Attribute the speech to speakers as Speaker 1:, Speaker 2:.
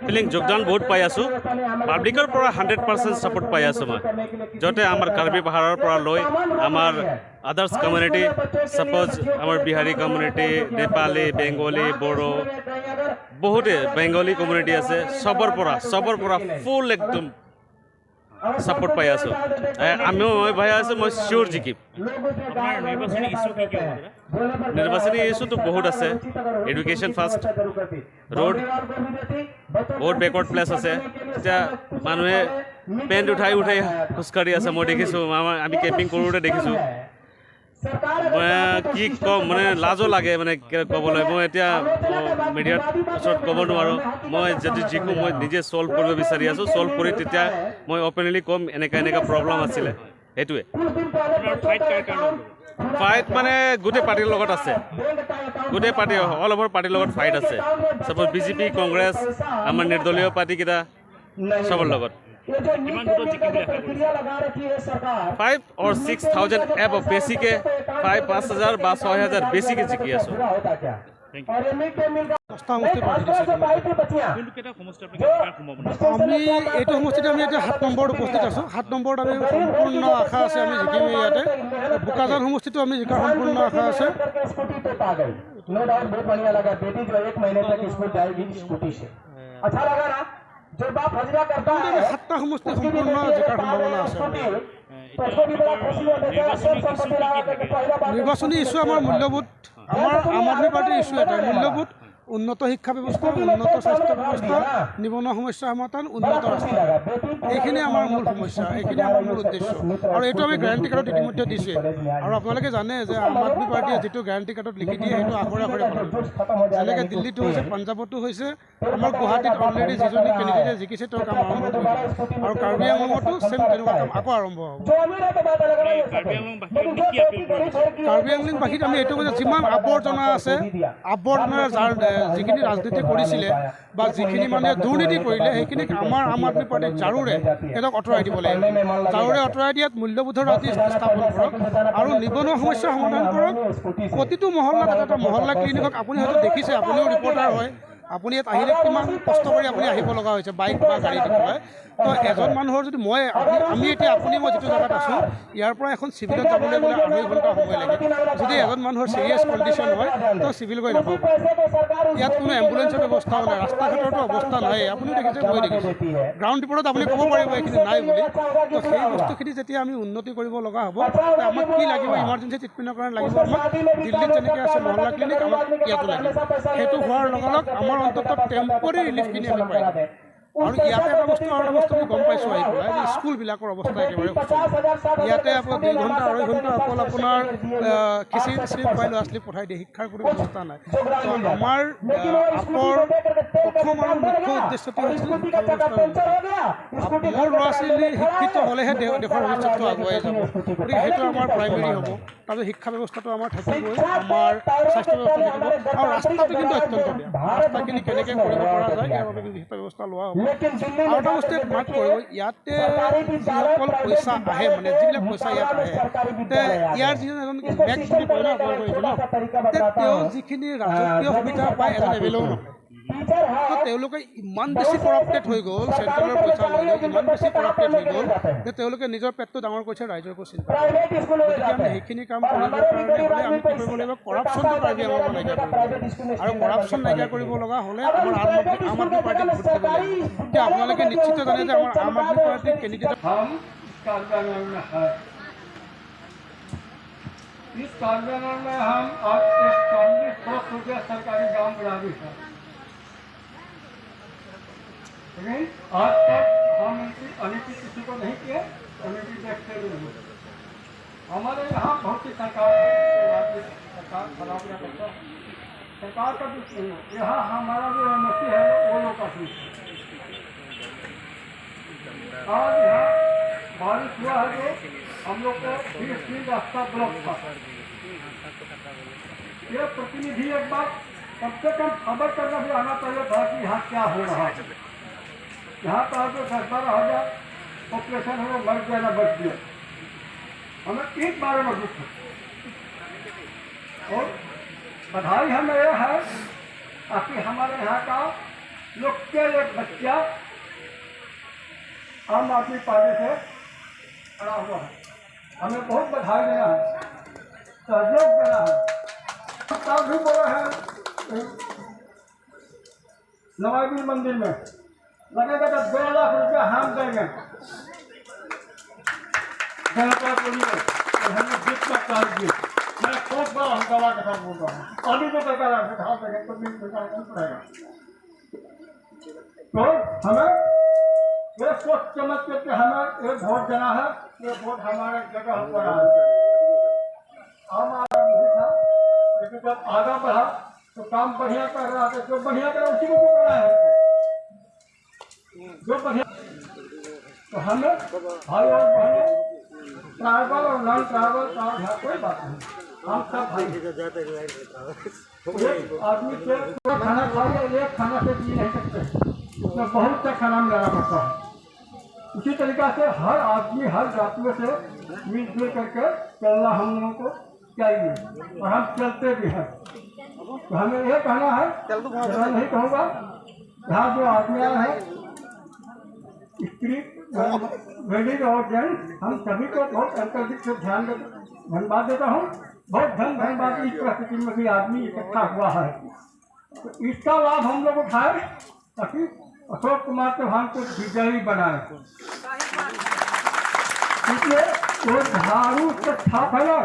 Speaker 1: Feeling যোগদান বহুত পাই আছোঁ। পাব্লিকৰ পৰা 100% ছাপৰ্ট পাই আছোঁ মই। য'তে আমাৰ কাৰ্বি পাহাৰৰ পৰা লৈ আমাৰ আদাৰ্ছ কমিউনিটি, ছাপ'জ আমাৰ বিহাৰী কমিউনিটি, নেপালী, বেংগলী, বড়ো, বহুতে বেংগলী কমিউনিটি আছে, চবৰ পৰা ফুল একদম ছাপৰ্ট পাই আছোঁ। আমিও মই ভাই আছোঁ, মই চিয়'ৰ জিকিম।
Speaker 2: আপোনাৰ নিৰ্বাচনী ইছ্যু কি কি হ'ব দাদা?
Speaker 1: নিৰ্বাচনী ইছ্যুটো বহুত আছে। এডুকেশ্যন ফাৰ্ষ্ট, ৰোড, বহুত বেকৱাৰ্ড প্লেচ আছে। এতিয়া মানুহে পেণ্ট উঠাই উঠাই খোজকাঢ়ি আছে, মই দেখিছোঁ। আমাৰ আমি কেম্পিং কৰোঁতে দেখিছোঁ। মই কি ক'ম, মানে লাজো লাগে মানে ক'বলৈ। মই এতিয়া মিডিয়াৰ ওচৰত ক'ব নোৱাৰোঁ। মই যদি জিকোঁ, মই নিজে ছল্ভ কৰিব বিচাৰি আছোঁ। ছল্ভ কৰি তেতিয়া মই অ'পেনলি ক'ম, এনেকুৱা এনেকুৱা প্ৰব্লেম আছিলে, সেইটোৱে।
Speaker 2: আপোনাৰ ফাইট কাৰ কাৰ লগত হ'ব?
Speaker 1: ফাইট মানে গোটেই পাৰ্টীৰ লগত আছে। গোটেই পাৰ্টী, অল অভাৰ পাৰ্টীৰ লগত ফাইট আছে। চাপ'জ বিজেপি, কংগ্ৰেছ, আমাৰ নিৰ্দলীয় পাৰ্টীকেইটা, চবৰ লগত।
Speaker 2: কিমান ভোটত জিকিম বুলি আশা কৰিছে?
Speaker 1: 5 or 6 thousand above, বেছিকৈ, 5,000 বা 6,000 বেছিকৈ জিকি আছোঁ।
Speaker 2: Thank U.
Speaker 3: 10টা সমষ্টিত প্ৰাৰ্থী দিছে।
Speaker 2: কোনটো কেইটা সমষ্টি আপুনি জিকাৰ সম্ভাৱনা আছে?
Speaker 3: আমি এইটো সমষ্টিত আমি এতিয়া 7 নম্বৰত উপস্থিত আছোঁ। 7 নম্বৰত আমি সম্পূৰ্ণ আশা আছে, আমি জিকিমেই ইয়াতে। বোকাজান সমষ্টিটো আমি জিকাৰ সম্পূৰ্ণ আশা আছে।
Speaker 4: नो डाउट, बहुत बढ़िया लगा। बेटी जो एक महीने तक स्कूल जाएगी स्कूटी से, अच्छा लगा ना? जो बाप हजरा करता
Speaker 3: আমি
Speaker 4: है,
Speaker 3: 7টা সমষ্টি সম্পূৰ্ণ জিকাৰ সম্ভাৱনা আছে।
Speaker 4: तो उसको भी बड़ा खुशी होता है। सब संपत्ति लगा करके पहला बार।
Speaker 3: নিৰ্বাচনী ইছ্যু আমাৰ মূল্যবোধ, আমাৰ আম আদমি পাৰ্টীৰ ইছ্যু এটা মূল্যবোধ, উন্নত শিক্ষা ব্যৱস্থা, উন্নত স্বাস্থ্য ব্যৱস্থা, নিবনুৱা সমস্যা সমাধান, উন্নত ৰাস্তা, এইখিনি আমাৰ মূল সমস্যা, এইখিনি আমাৰ মূল উদ্দেশ্য। আৰু এইটো আমি গেৰাণ্টি কাৰ্ডত ইতিমধ্যে দিছে। আৰু আপোনালোকে জানে যে আম আদমি পাৰ্টীয়ে যিটো গেৰাণ্টি কাৰ্ডত লিখি দিয়ে, সেইটো আখৰে আখৰে পালন কৰে। যেনেকৈ দিল্লীতো হৈছে, পাঞ্জাৱতো হৈছে, আমাৰ গুৱাহাটীত অলৰেডি যিজনী কেণ্ডিডেটে জিকিছে, তেওঁ কাম আৰম্ভ কৰিছে। আৰু কাৰ্বি আংলঙতো ছেম তেনেকুৱা কাম আকৌ আৰম্ভ হ'ব।
Speaker 4: जो अमीर है तो बात अलग है।
Speaker 2: কাৰ্বি আংলংবাসীক আপুনি কি আপিল কৰিব বিচাৰে?
Speaker 3: কাৰ্বি আংলংবাসীত আমি এইটো কৈছোঁ, যিমান আৱৰ্জনা আছে, আৱৰ্জনাৰ যাৰ যিখিনি ৰাজনীতি কৰিছিলে বা যিখিনি মানে দুৰ্নীতি কৰিলে, সেইখিনিক আমাৰ আম আদমি পাৰ্টীৰ ঝাৰুৰে সিহঁতক আঁতৰাই দিব লাগিব। ঝাৰুৰে আঁতৰাই দিয়াত মূল্যবোধৰ ৰাতি স্থাপন কৰক আৰু নিবনুৱা সমস্যাৰ সমাধান কৰক। প্ৰতিটো মহল্লাত এটা এটা মহল্লা ক্লিনিকক। আপুনি হয়তো দেখিছে, আপুনিও ৰিপৰ্টাৰ হয়, আপুনি ইয়াত আহিলে কিমান কষ্ট কৰি আপুনি আহিব লগা হৈছে বাইক বা গাড়ী দি পেলাই। তো এজন মানুহৰ যদি মই আপুনি আমি এতিয়া আপুনি মই যিটো জেগাত আছোঁ, ইয়াৰ পৰা এখন চিভিলত যাবলৈ গ'লে আঢ়ৈ ঘণ্টা সময় লাগে। যদি এজন মানুহৰ ছিৰিয়াছ কণ্ডিশ্যন হয়, তো চিভিল গৈ নাপাব। ইয়াত কোনো এম্বুলেঞ্চৰ ব্যৱস্থাও নাই, ৰাস্তা ঘাটৰতো অৱস্থা নাই। আপুনিও দেখিছে, মই দেখিছোঁ। গ্ৰাউণ্ড ৰিপৰ্টত আপুনি ক'ব পাৰিব এইখিনি নাই বুলি। তো সেই বস্তুখিনি যেতিয়া আমি উন্নতি কৰিব লগা হ'ব, তে আমাক কি লাগিব? ইমাৰ্জেঞ্চি ট্ৰিটমেণ্টৰ কাৰণে লাগিব আমাক। দিল্লীত যেনেকৈ আছে মহল্লা ক্লিনিক, আমাক ইয়াতো লাগিব। সেইটো হোৱাৰ লগালগ আমাৰ অন্ততঃ টেম্পৰেৰী ৰিলিফখিনি আমি পাই যাম। আৰু ইয়াতে এটা বস্তু, আৰু এটা বস্তু আমি গম পাইছোঁ আহি পেলাই যে স্কুলবিলাকৰ অৱস্থা একেবাৰে শোচনীয়। ইয়াতে আপোনাৰ 2 ঘণ্টা, আঢ়ৈ ঘণ্টা অকল আপোনাৰ খিচিৰি টিচিৰি খুৱাই ল'ৰা ছোৱালী পঠাই দিয়ে, শিক্ষাৰ কোনো ব্যৱস্থা নাই। তো আমাৰ আপৰ প্ৰথম আৰু মুখ্য উদ্দেশ্যটো হৈছিল শিক্ষা ব্যৱস্থাৰ উন্নতি। মোৰ ল'ৰা ছোৱালী শিক্ষিত হ'লেহে দেশৰ ভৱিষ্যতটো আগুৱাই যাব। গতিকে সেইটো আমাৰ প্ৰাইমেৰী হ'ব। তাৰপিছত শিক্ষা ব্যৱস্থাটো আমাৰ থাকিবই, আমাৰ স্বাস্থ্য ব্যৱস্থা থাকিব। আৰু ৰাস্তাটো কিন্তু অত্যন্ত বেয়া। ৰাস্তাখিনি কেনেকৈ কৰিব পৰা যায়, ইয়াৰ বাবে বিশেষ ব্যৱস্থা লোৱা হ'ব। আৰু এটা বস্তু ইয়াত মাৰ্ক কৰিব, ইয়াতে যিসকল পইচা আহে, মানে যিবিলাক পইচা ইয়াত আহে, তে ইয়াৰ যিজন এজন মেক বুলি কয় ন আপোনালোকৰ এইটো ন, তে তেওঁ যিখিনি ৰাজকীয় সুবিধা পায়, এজন এম এল এও নাপায়। তো তেওঁলোকে ইমান বেছি কৰাপ্টেড হৈ গ'ল, চেণ্ট্ৰেলৰ পইচা লৈ লৈ ইমান বেছি কৰাপ্টেড হৈ গ'ল যে তেওঁলোকে নিজৰ পেটটো ডাঙৰ কৰিছে, ৰাইজৰ একো চিন্তা নাই। গতিকে আমি সেইখিনি কাম কৰিবৰ কাৰণে হ'লে আমি কি কৰিব লাগিব? কৰাপশ্যনটো কাৰ্বি আংলঙৰ পৰা নাইকিয়া কৰিব লাগিব। আৰু কৰাপশ্যন নাইকিয়া কৰিব লগা হ'লে আমাৰ আম আদমি পাৰ্টীক ভোট দিব লাগিব। এতিয়া আপোনালোকে নিশ্চিত জানে যে আমাৰ আম আদমি পাৰ্টীৰ কেণ্ডিডেট
Speaker 5: हम इस कार्बी आंगलोंग में है। इस कार्बी आंगलोंग में हम आज 4100 रुपया सरकारी दाम बढ़ा दी है, लेकिन आज तक हम इनकी अनिति किसी को नहीं किए, अनिति देखते भी नहीं। हमारे यहाँ बहुत सी सरकार है, राज्य सरकार खराब या करता है, सरकार का दुख नहीं है। यहाँ हमारा जो एम है, वो लोग का दुख है। आज यहाँ बारिश हुआ है जो हम लोग को 20 दिन रास्ता ब्लॉक था। ये प्रतिनिधि एक बार कम से कम खबर करना भी आना चाहिए था कि यहाँ क्या हो रहा है। यहाँ पर जो 10-12 हज़ार पॉपुलेशन है, वो मर गया ना बच गया, हमें एक बारे में दुख है। और बधाई हमें यह है ताकि हमारे यहाँ का लोकल एक बच्चा आम आदमी पार्टी से खड़ा हुआ है। हमें बहुत बधाई देना है, सहयोग देना है। कल भी बोला है, नवाबी मंदिर में लगेगा तो 1.5 लाख रुपया हम देंगे जनता के लिए और हमें जितना चाहिए। मैं बहुत बड़ा हंगामा के साथ बोल रहा हूँ। अभी तो सरकार आपसे घाव देंगे तो भी सरकार नहीं पड़ेगा। तो हमें ये सोच समझ करके हमें ये वोट देना है। ये वोट हमारे जगह पर है। आम आदमी नहीं था, लेकिन जब आगा बढ़ा तो काम बढ़िया कर रहा था। जो बढ़िया करा उसी को करना है हमको। जो बढ़िया, तो हमें भाई और बहनों, ट्राइबल और नॉन ट्राइबल का यहाँ कोई बात नहीं, हम सब भाई हैं। एक आदमी से पूरा खाना खाओगे, एक खाना से जी नहीं सकते, उसमें बहुत सा खाना मिलाना पड़ता है। उसी तरीका से हर आदमी, हर जातियों से मिलजुल करके चलना हम लोगों को चाहिए और हम चलते भी हैं। तो हमें यह कहना है, ज़्यादा नहीं कहूँगा। यहाँ जो आदमी आए हैं, स्त्री, लेडीज और जेंट्स, हम सभी को बहुत अत्यधिक से ध्यान धन्यवाद देता हूँ। बहुत धन धन्यवाद। इस परिस्थिति में भी आदमी इकट्ठा हुआ है, तो इसका लाभ हम लोग उठाए ताकि अशोक कुमार चौहान को विजयी बनाए। क्योंकि वो झाड़ू से छाप है ना।